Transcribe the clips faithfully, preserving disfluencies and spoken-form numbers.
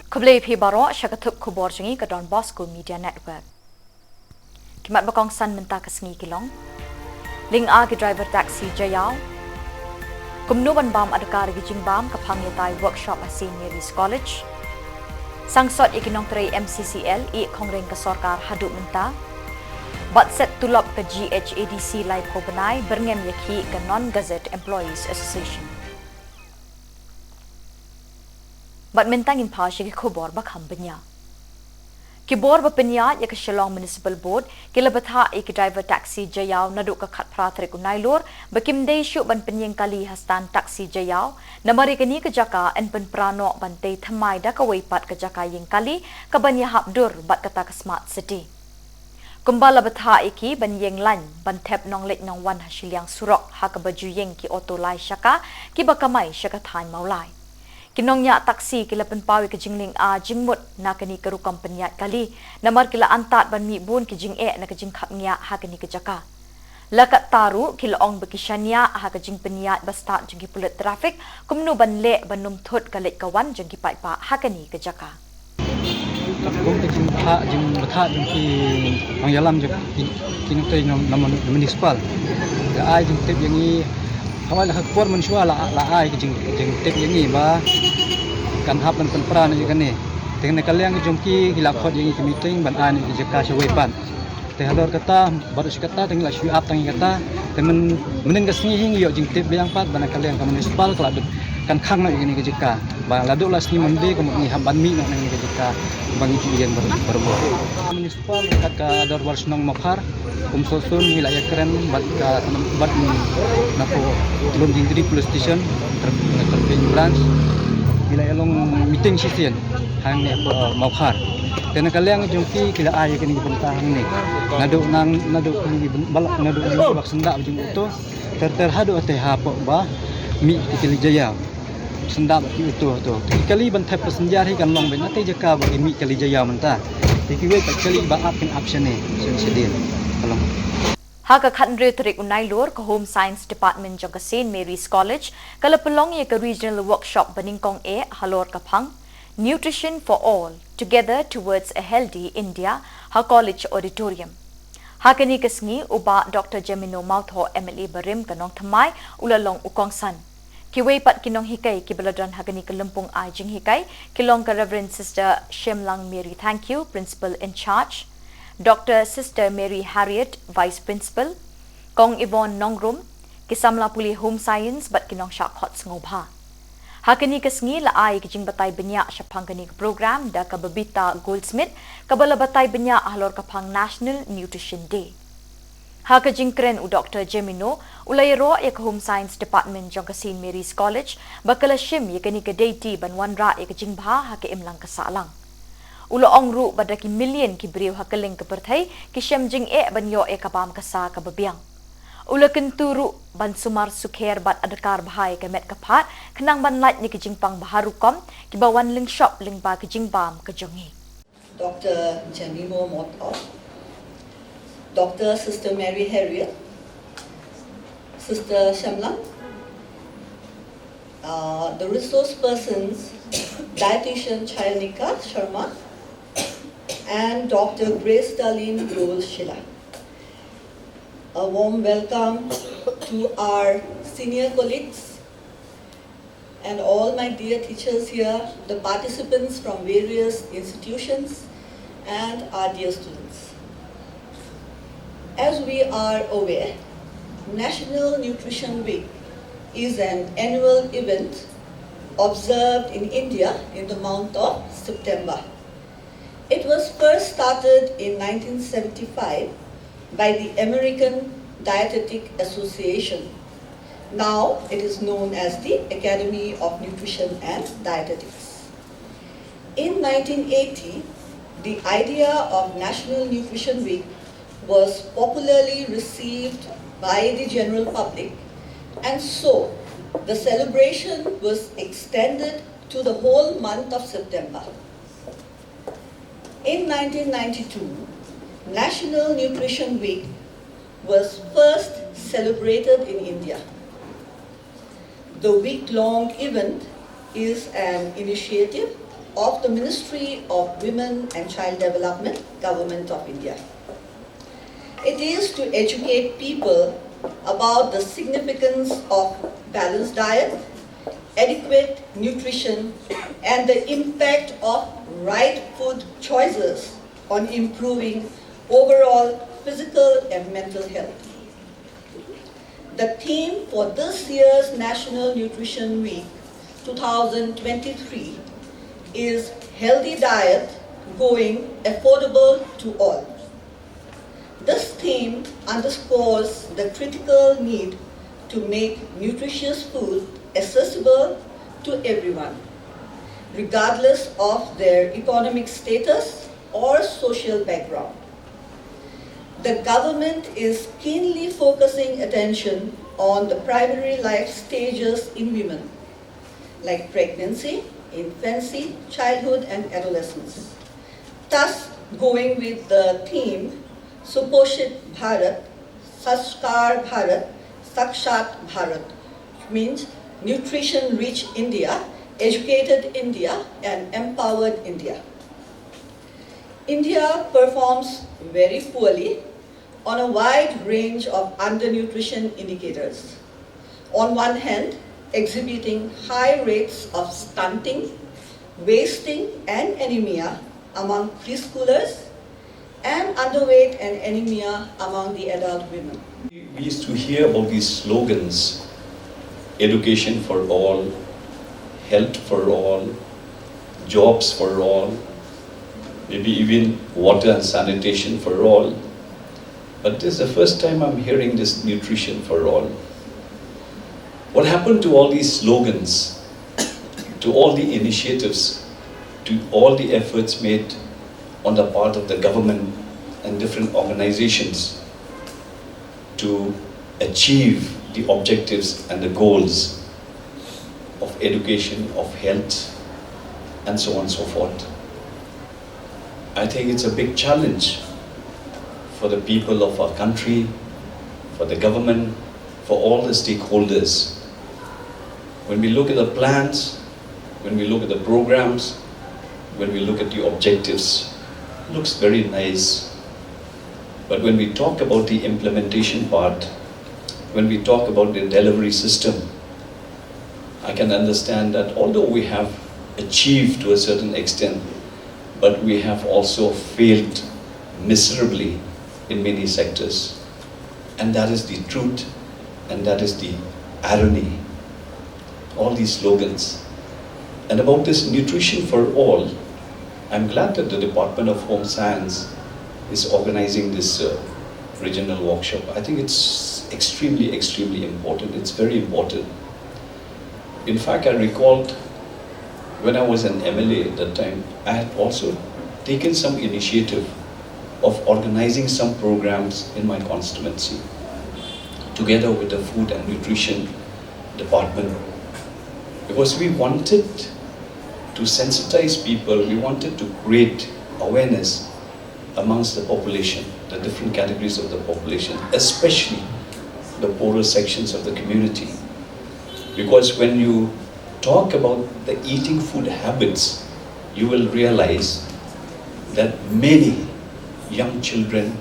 Khublei phi baroh sha ka thup khubor jong ngi ka Don Bosco Media Network. Ki mat ba kongsan mynta ka sngi ki long: Lyngba ki driver taxi Jaïaw. Kumno ban bam adkar ki jingbam ka phang ïatai workshop ha Saint Mary's College. Sangsot ïa ki nongtrei M C C L ïa khongren ka sorkar haduh mynta. Bad set tulop ka G H A D C laiphew bnai byrngem ïa ki ka Non Gazette Employees Association. Bad mynta ngin phai sha ki khubor ba kham bniah. Ki bor ba pynïaid ïa ka Shillong Municipal Board ki la bthah ïa ki driver taxi Jaïaw naduh ka khatphra tarik u Nailur ba kim dei shuh ban pynïeng kali ha stand taxi Jaïaw, namar ïa kane ka jaka yn pynpra noh ban tei thymmai da kawei pat ka jaka ïeng kali kaban ïahap dur bad kata ka smart city. Kumba la bthah ïa ki ban ïeng lain ban thep nongleit nongwan ha shiliang surok ha kaba ju ïeng ki auto lai shaka kiba kamai sha ka thaiñ Mawlai. Ki nongñiah taxi ki la pynpaw ïa ka jinglynga jingmut na kane ka rukom pynïaid kali, namar ki la antad ban mih bun ki jingeh na ka jingkhapngiah ha kane ka jaka. La katta ruh ki la ong ba ki shaniah ha ka jingpynïaid ba stad jong ki pulit traffic kumno ban leh ban ym thut ka leit ka wan jong ki paidbah ha kane ka jaka. Katkum ka jingbthah, jingbthah jong ki nongïalam jong ki, ki nongtrei nong, nong municipal. Ka ai jingtip ïa ngi, hawai la ha ka por mynshuwa la, la ai ka jing, jingtip ïa ngi ba kan hap ban pynpra noh ïa kane. Te na ka liang jong ki, ki la khot ïa ngi ka meeting ban ai noh ïa ka jaka sha wei pat. Te halor kata, baroh shi katta, te ngi la shu ap tang ïa kata. Te myn, mynnin ka sngi hi ngi ïoh jingtip biang pat ba na ka liang ka municipal ka la dep kan khang noh ïa kane ka jaka. Ba la dep la sngi Monday ka mut ngi hap ban mih noh na kane ka jaka ba ngi ju ïeng bar-, barabor. Municipal kat ka dorbar shnong Mawkhar, kum sosur ngi la ïakren bad ka, bad ngi na ko Lum Jingtri Police Station, ter-, traffic branch. Ngi la ïalong meeting shisien hangne ha Mawkhar. Te na ka liang jong ki ki la ai ïa kine ki bynta hangne. Naduh nang, naduh kine ki byn-, balak, naduh kine ki bak syndah ba jong uto. Ter ter haduh ate hapoh ba mih ki kali Jaïaw. Syndah ba ki uto uto. Ki kali ban thep passenger hi kan long beit na te jaka ba ki mih kali Jaïaw mynta. Te kiwei pat kali ba ap kin ap shane. Shane shadien. Ka long. Ha ka khathynriew tarik u Nailur ka Home Science Department jong ka Saint Mary's College ka la pynlong ïa ka regional workshop ba nyngkong eh halor ka phang Nutrition for All, Together Towards a Healthy India ha College Auditorium. Ha kane ka sngi u Bah Doctor Jemino Mawthoh M L A barim ka Nongthymmai u la long u kongsan. Kiwei pat ki nonghikai kiba la don ha kane ka lympung ai jinghikai ki long ka Reverend Sister Shemlang Mary Thangkhiew, Principal in Charge, Doctor Sister Mary Harriet, Vice Principal, Kong Yvonne Nongrum, ki samla pule Home Science bad ki nongshah khot sngewbha. Ha kane ka sngi la ai ka jingbatai bniah shaphang kane ka program da ka Babita Goldsmith kaba la batai bniah halor ka phang National Nutrition Day. Ha ka jingkren u Doctor Jemino u la ïaroh ïa ka Home Science Department jong ka Saint Mary's College ba ka la shim ïa kane ka dei ti ban wanrah ïa ka jingbha ha ka imlang ka sahlang. U la ong ruh ba da ki million ki briew ha kylleng ka pyrthei ki shem jingeh ban ïoh ïa ka bam ka sa kaba biang. U la kyntu ruh ban sumar sukher bad adkar bha ïa ka met ka phad khnang ban lait na ki jingpang bha rukom kiba wan lyngshop lyngba ka jingbam ka jong ngi. Doctor Jemino Mawthoh, Doctor Sister Mary Harriet, Sister Shemlang, uh, the resource persons, dietitian Chayanika Sharma, and Doctor Grace Darlene Grol Shila. A warm welcome to our senior colleagues and all my dear teachers here, the participants from various institutions, and our dear students. As we are aware, National Nutrition Week is an annual event observed in India in the month of September. It was first started in nineteen seventy-five by the American Dietetic Association. Now it is known as the Academy of Nutrition and Dietetics. In nineteen eighty, the idea of National Nutrition Week was popularly received by the general public, and so the celebration was extended to the whole month of September. In nineteen ninety-two, National Nutrition Week was first celebrated in India. The week-long event is an initiative of the Ministry of Women and Child Development, Government of India. It is to educate people about the significance of balanced diet, adequate nutrition, and the impact of right food choices on improving overall physical and mental health. The theme for this year's National Nutrition Week two thousand twenty-three is Healthy Diet, Going Affordable to All. This theme underscores the critical need to make nutritious food accessible to everyone, regardless of their economic status or social background. The government is keenly focusing attention on the primary life stages in women, like pregnancy, infancy, childhood, and adolescence. Thus, going with the theme Suposhit Bharat, Sanskar Bharat, Sakshat Bharat, which means nutrition rich India, educated India, and empowered India. India performs very poorly on a wide range of undernutrition indicators. On one hand, exhibiting high rates of stunting, wasting, and anemia among preschoolers, and underweight and anemia among the adult women. We used to hear about these slogans: education for all, health for all, jobs for all, maybe even water and sanitation for all. But this is the first time I'm hearing this nutrition for all. What happened to all these slogans, to all the initiatives, to all the efforts made on the part of the government and different organizations to achieve the objectives and the goals of education, of health, and so on and so forth? I think it's a big challenge for the people of our country, for the government, for all the stakeholders. When we look at the plans, when we look at the programs, when we look at the objectives, looks very nice. But when we talk about the implementation part, when we talk about the delivery system, I can understand that although we have achieved to a certain extent, but we have also failed miserably in many sectors. And that is the truth, and that is the irony. All these slogans. And about this nutrition for all, I'm glad that the Department of Home Science is organizing this uh, regional workshop. I think it's extremely, extremely important. It's very important. In fact, I recalled when I was an M L A at that time, I had also taken some initiative of organizing some programs in my constituency together with the Food and Nutrition Department, because we wanted to sensitize people, we wanted to create awareness amongst the population, the different categories of the population, especially the poorer sections of the community. Because when you talk about the eating food habits, you will realize that many young children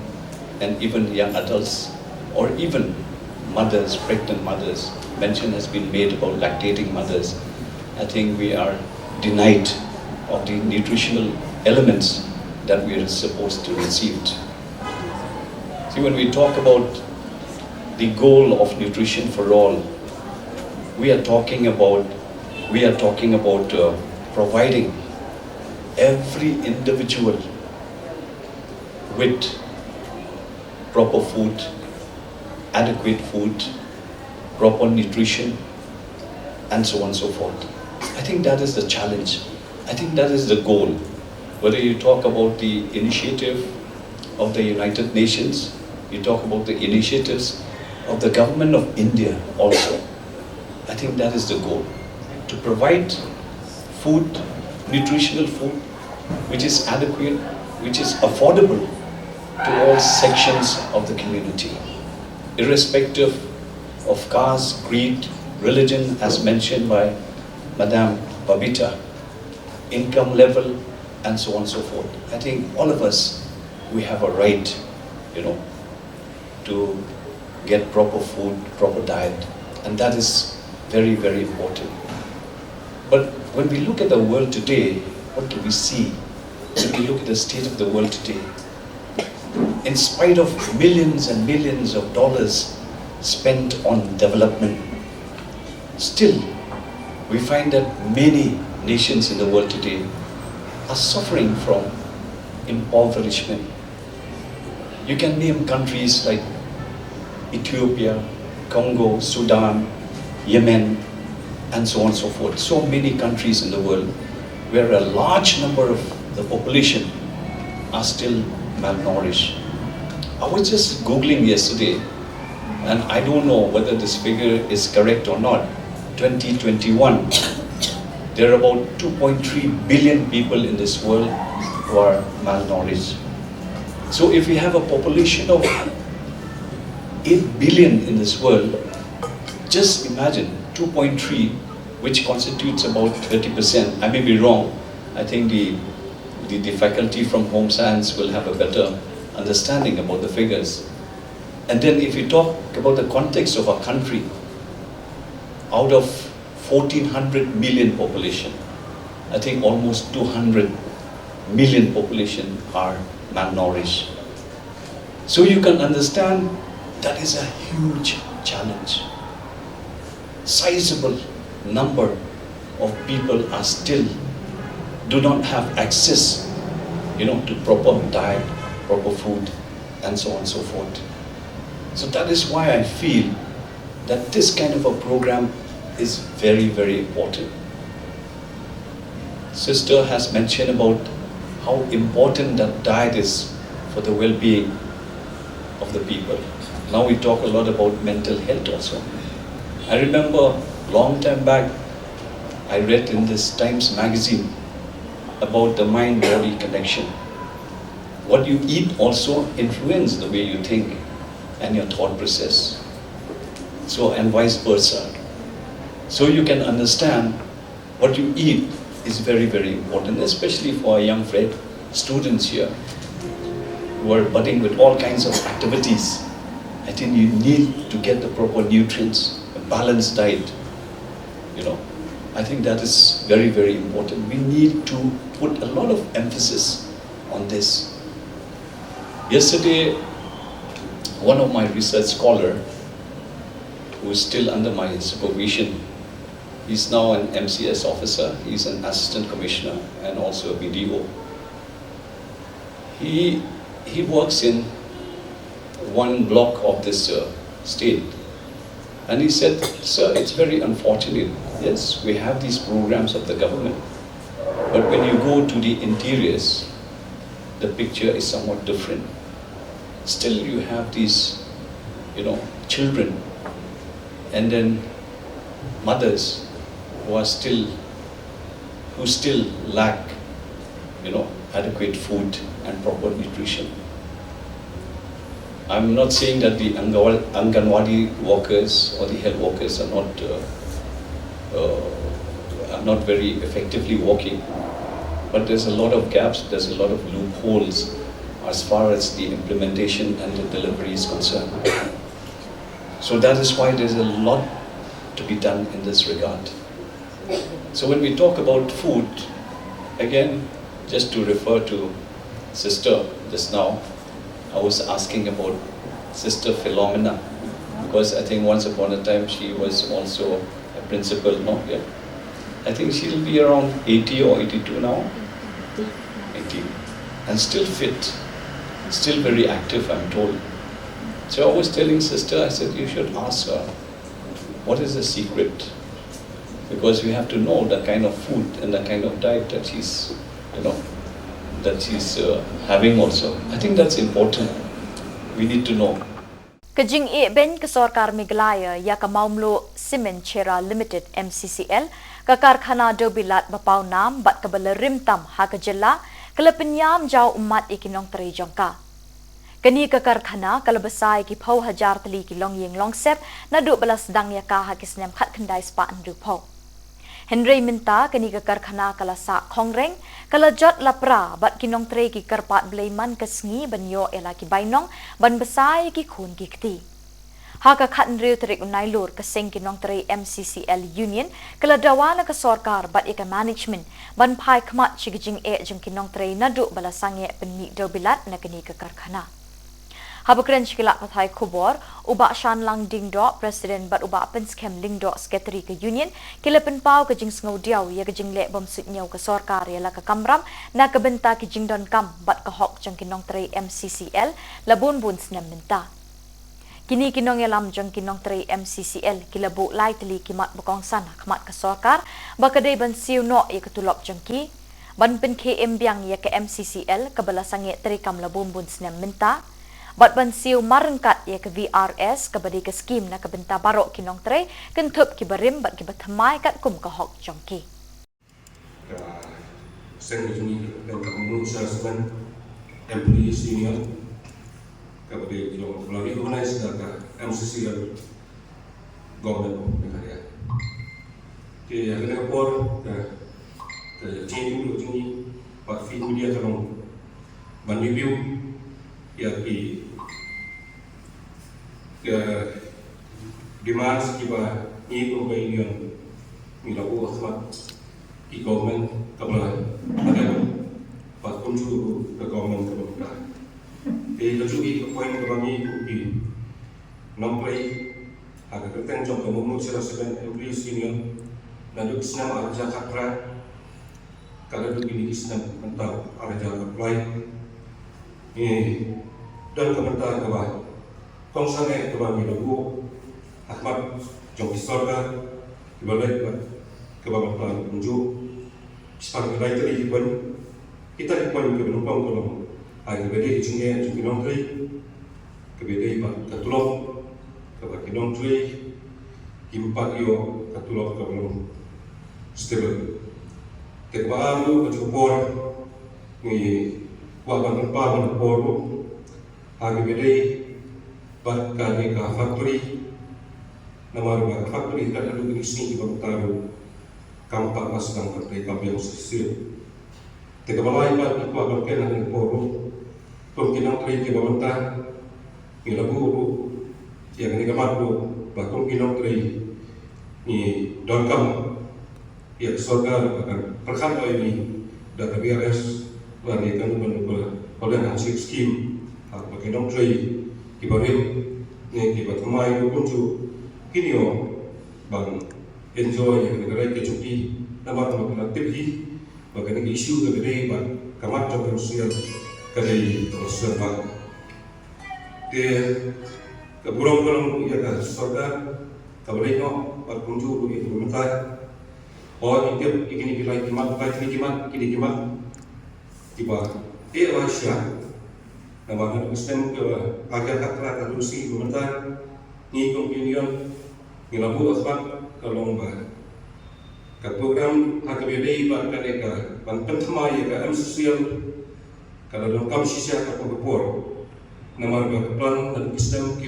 and even young adults, or even mothers, pregnant mothers, mention has been made about lactating mothers. I think we are denied of the nutritional elements that we are supposed to receive. See, when we talk about the goal of nutrition for all, we are talking about we are talking about uh, providing every individual with proper food, adequate food, proper nutrition, and so on and so forth. I think that is the challenge. I think that is the goal. Whether you talk about the initiative of the United Nations, you talk about the initiatives of the government of India also. I think that is the goal, to provide food, nutritional food, which is adequate, which is affordable to all sections of the community, irrespective of caste, creed, religion, as mentioned by Madame Babita. income level, and so on and so forth. I think all of us, we have a right, you know, to get proper food, proper diet, and that is very, very important. But when we look at the world today, what do we see? When we look at the state of the world today, in spite of millions and millions of dollars spent on development, still we find that many nations in the world today are suffering from impoverishment. You can name countries like Ethiopia, Congo, Sudan, Yemen, and so on and so forth. So many countries in the world where a large number of the population are still malnourished. I was just Googling yesterday, and I don't know whether this figure is correct or not. twenty twenty-one, there are about two point three billion people in this world who are malnourished. So if we have a population of eight billion in this world, just imagine two point three, which constitutes about thirty percent. I may be wrong. I think the, the, the faculty from Home Science will have a better understanding about the figures. And then if we talk about the context of our country, out of fourteen hundred million population, I think almost two hundred million population are malnourished. So you can understand that is a huge challenge. Sizable number of people are still do not have access, you know, to proper diet, proper food, and so on and so forth. So that is why I feel that this kind of a program is very, very important. Sister has mentioned about how important that diet is for the well-being of the people. Now we talk a lot about mental health also. I remember long time back, I read in this Times magazine about the mind-body connection. What you eat also influence the way you think and your thought process. So, and vice versa. So you can understand what you eat is very, very important, especially for our young friend, students here who are budding with all kinds of activities. I think you need to get the proper nutrients, a balanced diet. You know, I think that is very, very important. We need to put a lot of emphasis on this. Yesterday, one of my research scholar, who is still under my supervision, he's now an M C S officer. He's an assistant commissioner and also a B D O. He, he works in one block of this, uh, state. And he said, "Sir, it's very unfortunate. Yes, we have these programs of the government, but when you go to the interiors, the picture is somewhat different. Still, you have these, you know, children, and then mothers who are still, who still lack, you know, adequate food and proper nutrition." I'm not saying that the Angawa-, Anganwadi workers or the health workers are not, uh, uh, are not very effectively working, but there's a lot of gaps, there's a lot of loopholes as far as the implementation and the delivery is concerned. So that is why there's a lot to be done in this regard. So when we talk about food, again, just to refer to Sister just now, I was asking about Sister Philomena, because I think once upon a time she was also a principal, no? Yeah. I think she'll be around eighty or eighty-two now. eighty. And still fit, still very active, I'm told. So I was telling Sister, I said, "You should ask her, what is the secret?" Because we have to know the kind of food and the kind of diet that she's, you know, that she's, uh, having also. I think that's important. We need to know. Ka jingïehbeiñ ka sorkar Meghalaya ïa ka Mawmluh Cement Cherra Limited, M C C L, ka karkhana dewbilat ba pawnam bad kaba la rim tam ha ka jylla, ka la pynïam jaw ummat ïa ki nongtrei jong ka. Kane ka karkhana ka la bsa ïa ki phew hajar tylli ki longïing longsep naduh ba la sdang ïa ka ha ki snem khatkhyndai spah hynriewphew. Hynrei mynta kane ka karkhana ka la sah khongreng, ka la jot la pra bad ki nongtrei ki kyrpad blei man ka sngi ban ïoh ïa la ki bainong ban bsa ïa ki khun ki kti. Ha ka khathynriew tarik u Nailur, ka seng ki nongtrei M C C L Union ka la dawa na ka sorkar bad ïa ka management ban phai khmat sha ka jingeh jong ki nongtrei naduh ba la sangeh pynmih dewbilat na kane ka karkhana. Haba kren sha ki lad pathai khubor, u Bah Shanlang Diengdoh, President, bad u Bah Pynskhem Lyngdoh, Secretary ka Union, ki la pynpaw ka jingsngewdiaw ïa ka jingleh bym suidñiew ka sorkar ïa la ka kamram na ka bynta ki jingdonkam bad ka hok jong ki nongtrei M C C L la bun bun snem mynta. Kine ki nongïalam jong ki nongtrei M C C L ki la buh lai tylli ki mat ba kongsan ha khmat ka sorkar ba ka dei ban siew noh ïa ka tulop jong ki, ban pynkhie im biang ïa ka M C C L kaba la sangeh treikam la bun bun snem mynta, bad ban siew mar ryngkat ïa ka V R S kaba dei ka skim na ka bynta baroh ki nongtrei, kynthup kiba rim bad kiba thymmai katkum ka hok jong ki. Ka seng ka jong ngi ka kyrteng ka Mawnuh Sera Cement Employees Union, kaba dei ka jong, kaba la recognize da ka M C C L, Government of Meghalaya. Te ha kane ka por ka, ka jingïakhun ka jong ngi bad phi media ka long ban review ïa ki, ki demands kiba ngi kum ka union ngi la buh ha khmat ki government kaba la dep bad kumjuh ka government kaba mynta. Te kajuh ka point kaba ngi kum ki nongtrei ha ka kyrteng jong ka Mawnuh Sera Cement Employees Union, naduh ki snem ar hajar khatphra kat haduh kine ki snem mynta ar hajar arphew lai, ngi don ka bynta kaba kongsan eh kaba ngi la buh ha khmat jong ki sorkar kiba leit bad kaba mynta kumjuh. Spah ki lai tylli ki point, kita ki point kiba nyngkong ka long ha kaba dei ka jingeh jong ki nongtrei, kaba dei bad ka tulop kaba ki nongtrei kim pat ïoh, ka tulop kaba long stable. Te kaba ar ruh, ka jong ka por ngi kwah ban pynpaw ban ka por ruh ha kaba dei bad kane ka factory. Namar ba ka factory kat haduh kine ki sngi kiba mynta ruh kam pat la sdang ban treikam biang shisha. Te kaba lai pat ngi kwah ban kren ha kane ka por ruh, kum ki nongtrei kiba mynta ngi la buh ruh ïa kane ka mat ruh ba kum ki nongtrei ngi donkam ïa ka sorkar ba kan pyrkhat ïa ngi da ka V R S lane kano kano ka, ka holiday hardship scheme, ha kaba ki nongtrei kiba rit ne kiba thymmai ruh kumjuh kin ïoh ban enjoy ïa kane ka rai ka jong ki. Namar ba ki la tip hi ba kane ka issue kaba dei bad ka mat jong ka M C C L ka dei kaba sngewbha. Te ka burom ka long ïa ka sorkar kaba leit noh bad kumjuh ruh ïa kiba mynta. Hooid, ngi tip ïa kine ki lai ki mat, lai kine ki mat, kine ki mat kiba eh, la shisha. Namar ha ka snem kaba ar hajar khatphra, ka dei shi ba mynta ngi kum ki union ngi la buh ha khmat ka long ba ka program ha kaba dei bad kane ka ban pynthymmai ïa ka M C C L ka la donkam shisha katkum ka por. Namar ba ka plan ha ki snem ki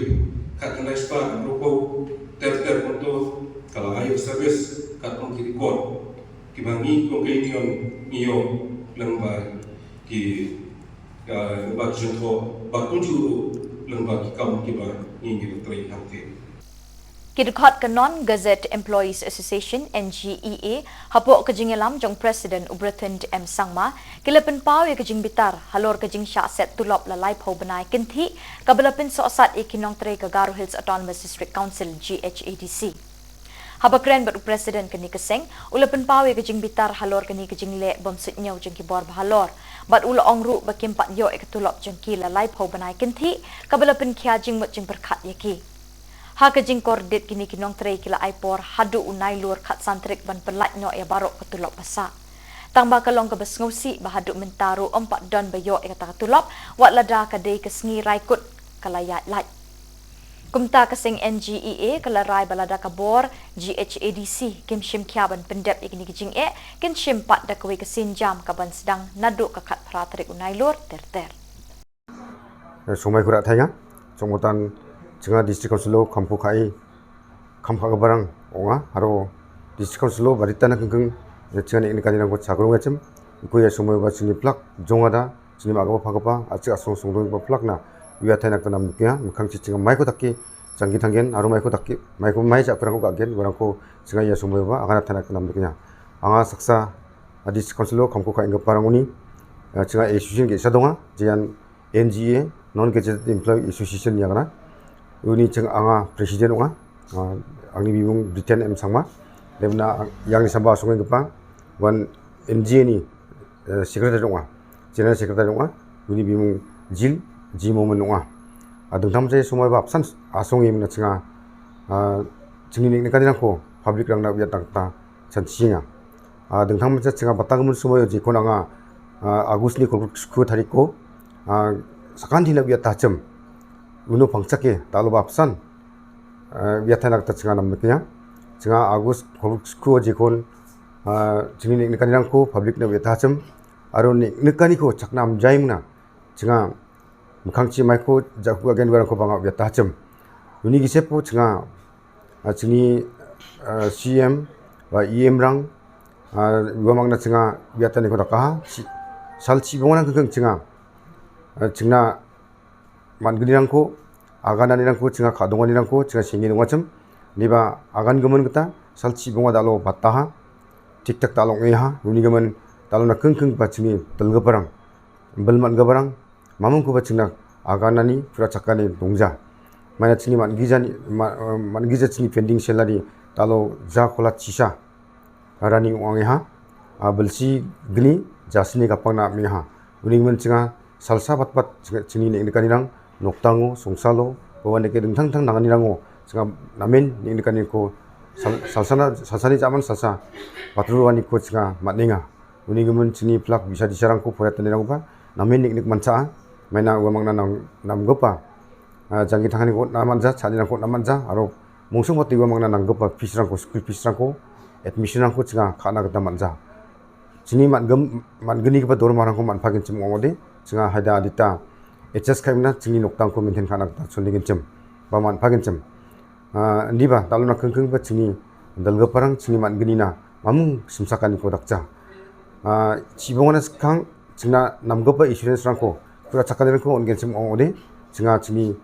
khatkhyndai spah hynriewphew ter ter kumto ka la ai service katkum ki record kiba ngi kum ka union ngi ïoh lyngba ki, ah, lyngba ki jingthoh bad kumjuh ruh lyngba ki kam kiba ngi ngi trei hangtei. Ki dkhot ka Non Gazette Employees Association, N G E A, hapoh ka jingïalam jong President u Brothind M Sangma, ki la pynpaw ïa ka jingbitar halor ka jingshah set tulop la laiphew bnai kynthih kaba la pynsohsat ïa ki nongtrei ka Garo Hills Autonomous District Council, G H A D C. Haba kren bad u President kane ka seng, u la pynpaw ïa ka jingbitar halor kane ka jingleh bym suidñiew jong ki bor bahalor, bad u la ong ruh ba kim pat ïoh ïa ka tulop jong ki la laiphew bnai kynthih kaba la pynkhia jingmut jingpyrkhat ïa ki. Ha ka jingkordit, kine ki nongtrei ki la ai por haduh u Nailur khatsan tarik ban pyllait noh ïa baroh ka tulop ba sah. Tangba ka long kaba sngewsih ba haduh mynta ruh ym pat don ba ïoh ïa kata ka tulop, wat lada ka dei ka sngi rai kut ka la ïaid lait. Kumta ka seng N G E A ka la rai ba lada ka bor G H A D C kim shim khia ban pyndep ïa kine ki jingeh, kin shim pat da kawei ka sienjam kaban sdang naduh ka khatphra tarik u Nailur ter ter. Eh, sngewbha ïa ka khubor thaiñ nga. Sngewbha tan jong nga District Council, kham phu khaïi, kham kha ka barang ong nga, haro District Council o ba rit tang na kyngkyng, ïa jingngeit ne kane nang ko chakrong ïa chim, ko ïa sumoi ba chini plak jong ada, chini ma kapa pha kapa, a chik a song song dong ba plak na, ïa thai nak tanam kia, mkhang chi chingam mai ko taki, changki thanggen, aru mai ko taki, mai ko mai ja perang ko kagen, barang ko chingam ïa sumoi ba, akan thai nak tanam kia. Anga saksa, a District Council o, kam ko ka ingga parang uni, chingam association ke sadonga, jian N G A, Non Gazetted Employee Association ïa kana. Uni chang anga president ong nga, ah, angni bimung Britain M Sangma. Lebna yang ni samba song kapa, wan N G A ni, eh, secretary ong nga. General secretary ong nga, uni bimung Jil, Ji Momen ong nga. Ah, dengtham je sumoi ba absent, asong im na changa, ah, chini ne kane nang ko, public rang na ïa tang ta, chan chinga. Ah, dengthang mynta changa batang mun sumoi jikon anga, ah, August ni kol sku tarik ko, ah, sakan thina biat tachem. Uno pangchak ye, talo bapsan. Ah, biat thana ta changa nam kenya. Changa August kol sku jikon, ah, chini ne kane nang ko, public na biat tachem. Aro ne kane ko, chak nam jai muna. Changa mkhang chi mai ko, jaku again warang ko banga biat tachem. Uni gisep ko changa, ah, chini, ah, C M, ba E M rang, ah, wa mang na changa biat tani ko dakaha, chi, sal chi bong nang kyngkyng changa, ah, changa man gni rang ko, agan ani rang ko, changa khadong ani rang ko, changa singi dong achem, ni ba agan gemen kita, sal chi bong dalo bataha, tik tak dalo ngeha, uni gemen dalo na kyngkyng ba chini telga parang, bel man ga parang, mamung ko ba chingna agan ani, pura chakani dongja. Mana chini man gija ni, ma-, man gija chini pending salary, talo ja kola chisa. Arani ong ha, a belsi gni, jasni kapang na mi ha. Uning men chinga, salsa pat pat, chinga, chini ne kani rang, noktango, songsalo, bawan deke dengthang thang nangani rango, chinga namen, ne kani ko, sal-, salsana, salsani jaman salsa, patru ani ko chinga, matninga. Uni gemen chini plak bisa disarang ko pura tani rang ba. Namen nik nik mansa. Maina wa mangna nam, nam gopa. Ah, jangki thangani ko nam manja, chani rang ko nam manja. Aro mungsung pati wa mangna nam gopa, fees rang ko, school fees rang ko, admission rang ko, chinga khana kata manja. Chini man gem, man geni kepa dor marang ko man pagin chem ngode. Chinga haida adita. H S kai mna, chini noktang ko maintain khana kata, chuni gin chem. Ba man pagin chem. Ah, ndi ba, talo na kyngkyng ba chini, dalga parang chini man geni na, mamung simsakan ko dakcha. Ah, chibong na skang, chingna namgapa insurance rang ko, kura chakani rang ko, on gen sim ong ode, chinga chini,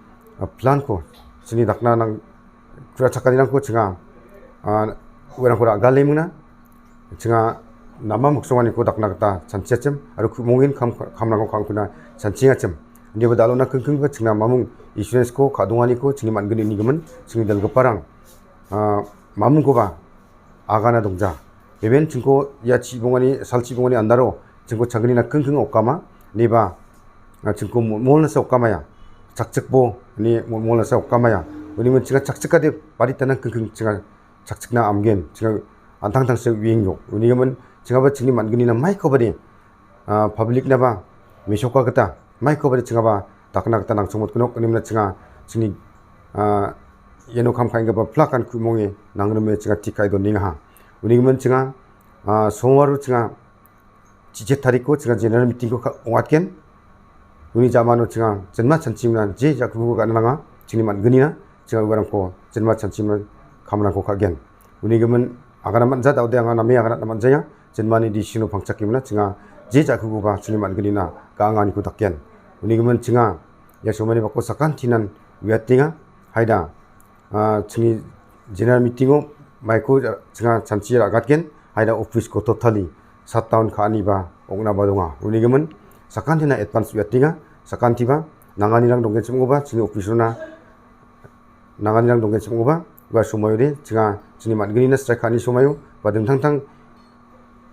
ah, plan ko, chini dakna nang, kura chakani rang ko, chinga, ah, werang ko da gale muna, chinga nama muksong ani ko dakna kata chan chiachem, aru ku mungin kam, kam nang ko kam kuna chan chiachem. Ndi ba dalo na kyngkyng ba chingna mamung insurance ko, kadung ani ko, chini man geni ni gemen, chini dalga parang. Ah, mamung ko ba, agana dongja. Beben chingko ya chibong ani, sal chibong ani andaro, chingko changni na kyngkyng okama, ni ba, ah, chingko mol na sa okama ya. Chak chak bo, ni mol na sa okama ya. Uni men chinga chak chak ade, pari tanang kyngkyng chinga chak chak na amgen, chinga antang tang se wing yo. Uni men chinga ba chingni man geni na mai ko ba de. Ah, public na ba, misoka kata, mai ko ba de chinga ba, takna kata nang chumut kunok, uni men chinga, chingni, ah, yeno kam kain ba plak an ku monge, nang rume chinga tikai do ning ha. Uni men chinga, ah, somwaru chinga, chiche tariko chinga general meeting ko ka ongat ken. Uni jamano chinga, chenma chan chimna, je ja ku ka nanga, chini man geni na, chinga ubarang ko, chenma chan chimna, kamna ko ka gen. Uni gemen, agana man ja, daude agana me, agana man ja ya, chenma ni di sino pangchak kimna, chinga, je ja ku ba, chini man geni na, ka angani ko takian. Uni gemen chinga, ya somani bako sakan tinan, wiatinga, haida, ah, chini general meeting o, mai ko, chinga, chanchi ra gatken, haida office ko totally, shutdown ka ani ba, ongna ba donga. Uni gemen, sakan tina advance wiatinga, sakan tiba, nangani rang dongken chim ba, chini office na, nangani rang dongken chim ba, ba sumayo de, chinga, chini man geni na strike ka ani sumayo, ba dengthang thang,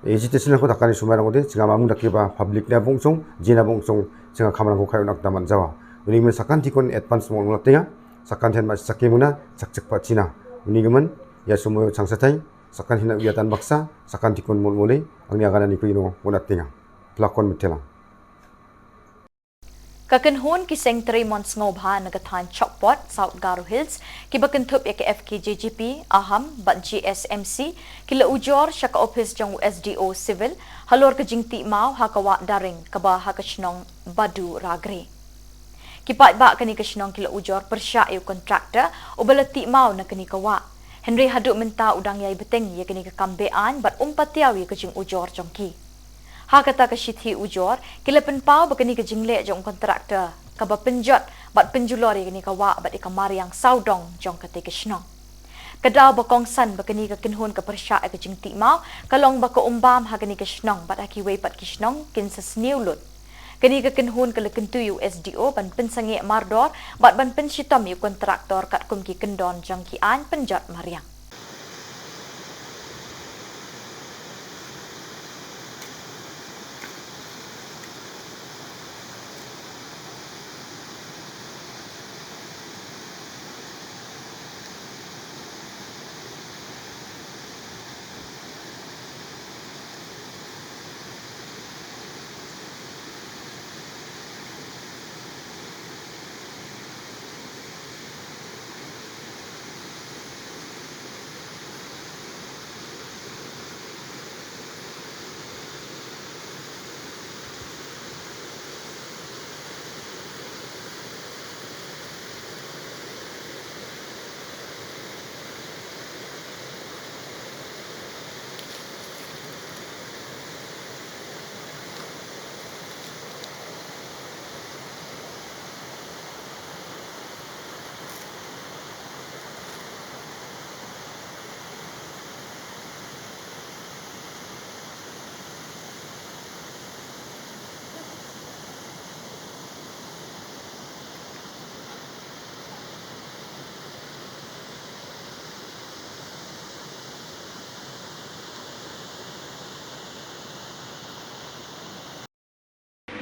agitation ko dakani sumai rang de, chinga mamung daki ba, public na bungsong, jina bungsong, chinga kamrang ko kayo nak daman jawa. Uni gemen sakan tikon advance mo tinga, sakan ten ma sakimuna, chak chak pa china. Uni gemen, ya sumayo chang satai, sakan hina wiatan baksa, sakan tikon mol mole, angni agana ni ko ino, mo tinga. Plakon metela. Ka kynhun ki seng trei mon sngewbha na ka thaiñ Chokpot, South Garo Hills, kiba kynthup ïa ka F K J G P, AHAM, bad G S M C, ki la ujor sha ka ophis jong u S D O Civil, halor ka jingtih maw ha ka wah Daring, kaba ha ka shnong Badu Ragre. Ki paidbah kane ka shnong ki la ujor pyrshah ïa u contractor, uba la tih maw na kane ka wah. Hynrei haduh mynta u dang ïai bteng ïa kane ka kam be-aiñ bad um patiaw ïa ka jingujor jong ki. Ha kata ka shithi ujor, ki la pynpaw ba kane ka jingleh jong u kontraktor kaba pynjot bad pynjulor ïa kane ka wah bad ïa ka mariang sawdong jong katei ka shnong. Ka daw ba kongsan ba kane ka kynhun ka pyrshah ïa ka jingtih maw ka long ba ka um bam ha kane ka shnong bad ha kiwei pat ki shnong kin sa sniew lut. Kane ka kynhun ka la kyntu ïa u S D O ban pynsangeh mardor bad ban pynshitom ïa u kontraktor katkum ki kyndon jong ki aiñ pynjot mariang.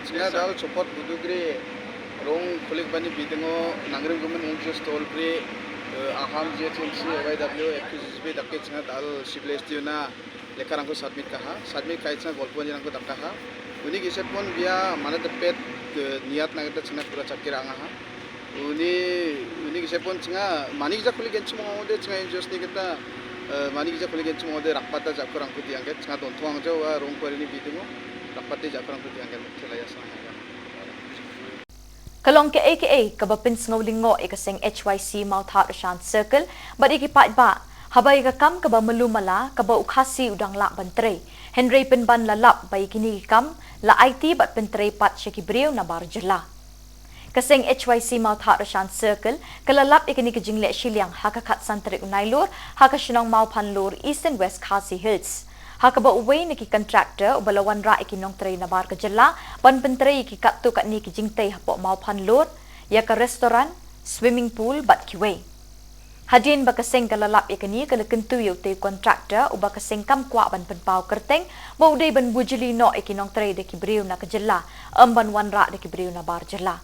Chinga dal support budugri rong khulik bani bidingo nangrim gumen ungju stol pri, eh, aham G H M C, Y W, F Q G B dake chinga dal sibles tiuna. Lekha rangko submit kaha, submit kai chang golpo ni rangko dap kaha. Uni gise pon bia mana tepet, eh, niat na kita chang pura chakir angaha. Uni, uni gise pon chang mani gisa khuli gen chimo de chang injos ni kita, eh, mani gisa khuli gen chimo de rakpata jakko rangko diang ke chang don thuang jo wa rong kwari ni bidingo rakpata jakko rangko diang ke thela ya sang. Ka long kaei kaei kaba pynsngewlyngngoh ïa ka seng H Y C Mawthadraishan Circle bad ïa ki paidbah haba ïa ka kam kaba malu mala kaba u Khasi u dang lah ban trei. Hynrei pynban la lap ba ïa kine ki kam la aiti bad pyntrei pat sha ki briew nabar jylla. Ka seng H Y C Mawthadraishan Circle ka la lap ïa kane ka jingleh shiliang ha ka khatsan tarik u Nailur ha ka shnong Mawphanlur, Eastern West Khasi Hills. Ha kaba uwei na ki kontraktor uba la wanrah ïa ki nongtrei nabar ka jylla ban pyntrei ïa ki katto katne ki jingtei hapoh Mawphanlur, ïa ka restaurant, swimming pool bad kiwei. Hadien ba ka seng ka la lap ïa kane ka la kyntu ïa utei u kontraktor uba ka seng kam kwah ban pynpaw kyrteng ba u dei ban bujli noh ïa ki nongtrei da ki briew na ka jylla, ym ban wanrah da ki briew nabar jylla.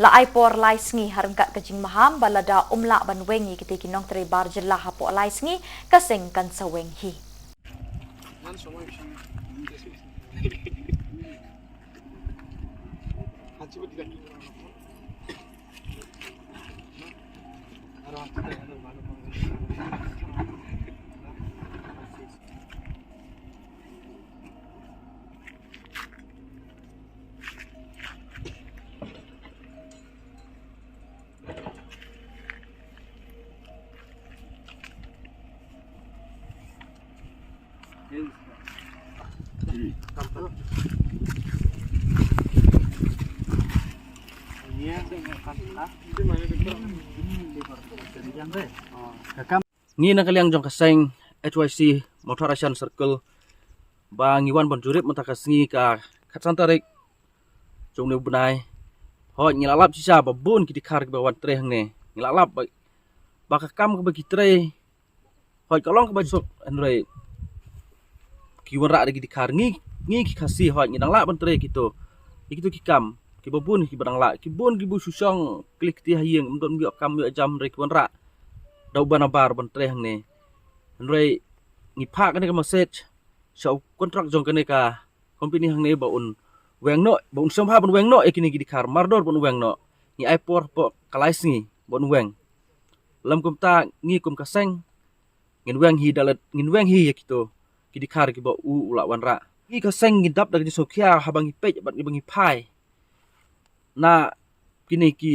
La ai por lai sngi ha ryngkat ka jingmaham ba lada um lah ban weng ïa kitei ki nongtrei bar jylla hapoh lai sngi ka seng kan sa weng hi. Ngi na ka liang jong ka seng H Y C Mawthadraishan Circle ba ngi wan ban jurip mynta ka sngi ka khatsan tarik jong une u bnai. Hooid ngi la lap shisha ba bun ki dkhar kiba wan trei hangne. Ngi la lap ba, ba ka kam kaba ki trei hooid ka long kaba suk, hynrei ki wanrah da ki dkhar. Ngi, ngi ki Khasi hooid ngi dang lah ban trei kito, kito ki kam kiba bun kiba dang lah, ki bun kiba shu shong kli kti ha ïing, ym don ïoh kam ïoh jam, hynrei ki wanrah da uba nabar ban trei hangne. Hynrei ngi phah kane ka message sha u kontrak jong kane ka company hangne ba un weng noh, ba un sngewbha ban weng noh ïa kine ki dkhar, mardor ban weng noh. Ngi ai por hapoh ka lai sngi ban weng. Lym kumta ngi kum ka seng ngin weng hi da lade, ngin weng hi ïa kito ki dkhar kiba u, u la wanrah. Ngi ka seng ngi dap da ka jingsngewkhia haba ngi peit bad ngi ba ngi phai na kine ki,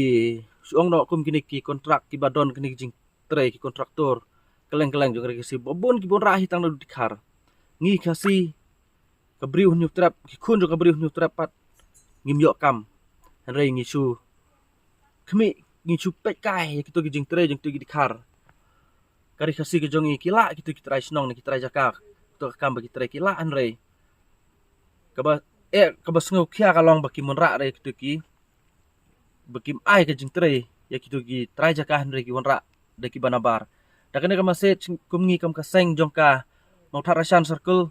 shu ong noh kum kine ki kontrak kiba don kine ki jingtrei, ki kontraktor kylleng kylleng jong ka Ri Khasi, ba bun ki bun rah hi tang na dkhar. Ngi Khasi, ka Bri u Hynñiewtrep, ki khun jong ka Bri u Hynñiewtrep pat ngim ïoh kam. Hynrei ngi shu khmih, ngi shu peit kai ïa kito ki jingtrei jong kito ki dkhar. Ka Ri Khasi ka jong ngi ki lah kito ki trai shnong ne ki trai jaka, kito ka kam ba ki trei ki lah, hynrei kaba, eh, kaba sngew khia ka long ba ki wanrah re kito ki, ba kim ai ka jingtrei ïa kito ki trai jaka, hynrei ki wanrah da kiba nabar. Da kane ka message kum ngi kum ka seng jong ka Mawthadraishan Circle,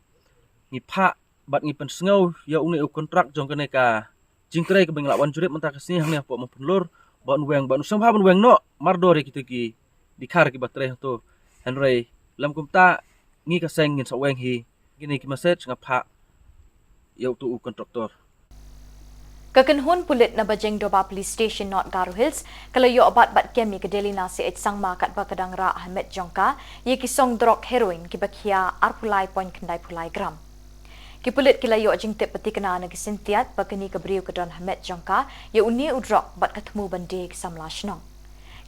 ngi phah bad ngi pynsngew ïa une u kontrak jong kane ka jingtrei kaba ngi la wan jurip mynta ka sngi hangne hapoh Mawphanlur, ba un weng, ba un sngewbha ban weng noh mardor ïa kito ki dkhar kiba trei hangto. Hynrei lym kumta, ngi ka seng ngin sa weng hi. Kine ki message nga phah ïa uto u kontraktor. Ka kynhun pulit na Bajengdoba Police Station, North Garo Hills, ka la ïoh bat bad kem ïa ka Delina C H Sangma katba ka dang rah ha met jong ka ïa ki song drok heroin kiba khia arphew lai point khyndai phew lai gram. Ki pulit ki la ïoh jingtip ba thikna na ki syntiat ba kane ka briew ka don ha met jong ka ïa une u drok bad ka thmu ban die ki samla shnong.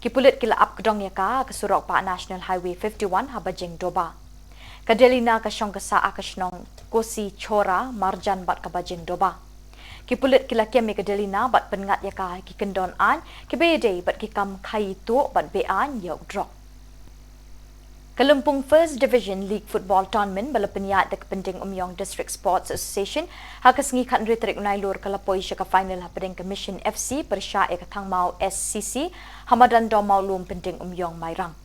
Ki pulit ki la ap kdong ïa ka ha ka surok bah National Highway fifty-one ha Bajengdoba. Ka Delina ka shong ka sah ha ka shnong Kosichora marjan bad ka Bajengdoba. Ki pulit ki la kem ïa ka Delina bad pynngat ïa ka ha ki kyndon aiñ kiba ïadei bad ki kam khaii tuh bad be-aiñ ïa u drok. Ka Lympung First Division League Football Tournament ba la pynïaid da ka Pyndengumiong District Sports Association ha ka sngi khathynriew tarik u Nailur ka la poi sha ka final hapdeng ka Mission F C pyrshah ïa ka Thangmaw S C C ha madan Dom Mawlum, Pyndengumiong, Mairang.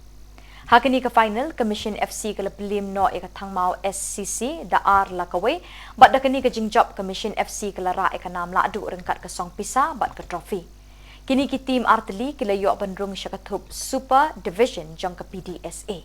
Ha kane ka final, ka Mission F C ka la pynliem noh ïa ka Thangmaw S C C da ar la kawei, bad da kane ka jingjop ka Mission F C ka la rah ïa ka nam lahduh ryngkat ka song pisa bad ka trophy. Kine ki team artylli ki la ïoh ban rung sha ka thup Super Division jong ka P D S A.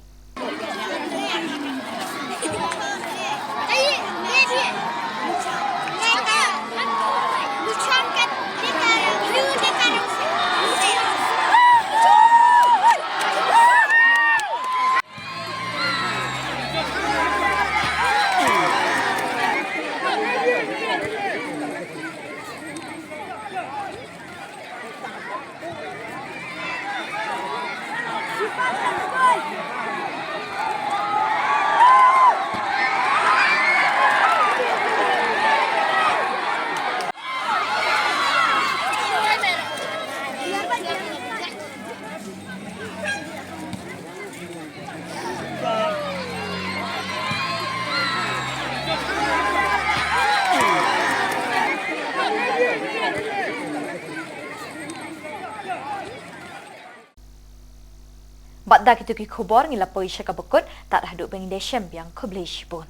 Bad da kito ki khubor ngi la poi sha kaba kut, tad haduh ban ïashem biang, khublei shibun.